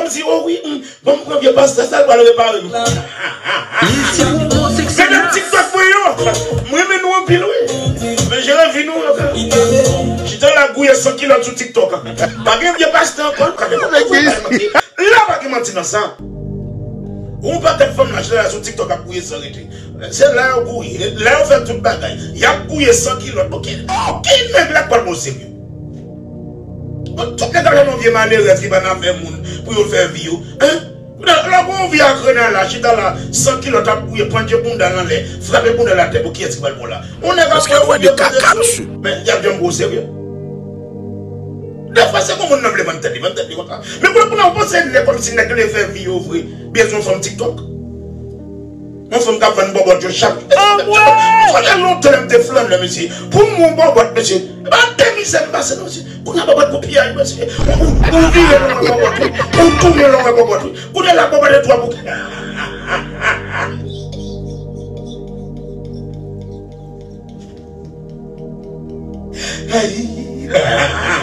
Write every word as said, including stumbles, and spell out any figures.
Di, o wi, mm, bon, m pran vye pastè sa, l pral repare m. Mesye, omoseksyèl. Medam TikTok mwen yo, m renmen nou anpil, wi. Men jere vi nou, yo. Chita la gouye san kilòt sou TikTok. Pa gen vye pastè ankò. La pa gen manti nan sa. Ou pa tèt fanm la, chita la sou TikTok ap gouye san rete. Se la yo gouye, la yo fè tout bagay. Y ap gouye san kilòt. Bon, ki, ki nèg la k pral bon serye? Bon, tout nèg ap nan vye malerèz ki pa nan afè moun pou yo fè vi yo. Hein? Lè, lè gon vye akrenan la, chita la, san kilòt ap gouye, pandye bounda l anlè, frape bounda l atè, bon, kiyès ki pral bon la? On nèg ap fè vye kaka, mesye. Men, y ap janm gwo serye. Defwa, se gon moun nan vle vann tèt li, vann tèt li konsa. Men pou, pou nan panse nèg kòmsi nèg vle fè vi yo vre, bezwen fanm TikTok. Yon fanm k ap vann bòbòt yo chak jou. Anmwey! Sa fè lontan lè m te flannè, mesye. Pou m wè yon bòbòt, mesye. E pa de mizè m pase, non, mesye. Kounye a bòbòt pou piyay, mesye. Ou, ou, ou vire longè bòbòt ou. Ou tounen longè bòbòt ou. Kounye a la bòbòt e twa bouke. Ay.